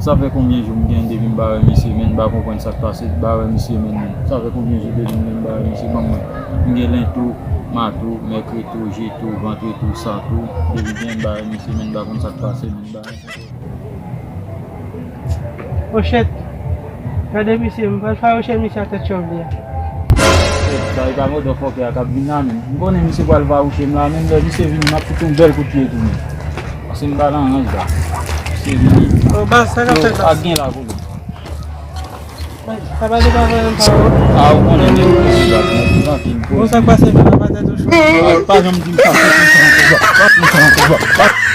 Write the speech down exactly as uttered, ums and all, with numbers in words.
Sa fè konbyen jou m gen depi m pa wè misye, men m pa konprann sa k pase, m pa wè misye, men sa fè konbyen jou depi m gen m pa wè misye, ban mwen. M gen lendi tou, madi tou, mèkredi tou, jedi tou, vandredi tou, samdi tou, depi m gen m pa wè misye, men m pa konn sa k pase, men m pa wè. Ochèt, gade misye, m pral fawouche misye ak tèt chòv li a. Sa e pa mòdòfòkè a k ap vin la menm. M konnen misye pral fawouche m la menm, lè misye vini m ap fout yon bèl kout pye tou menm. Paske m pa nan rans la. Misye vini. O baz, sa k ap fèt la? Ak gen la pou li. Sa pa se pa vre menm pawòl. A ou konnen men pou li la, men pou nan ki pou. Bon, sa k pase menm la, pa tèt ou cho. Pa janm di m sa, se pou sa ankò.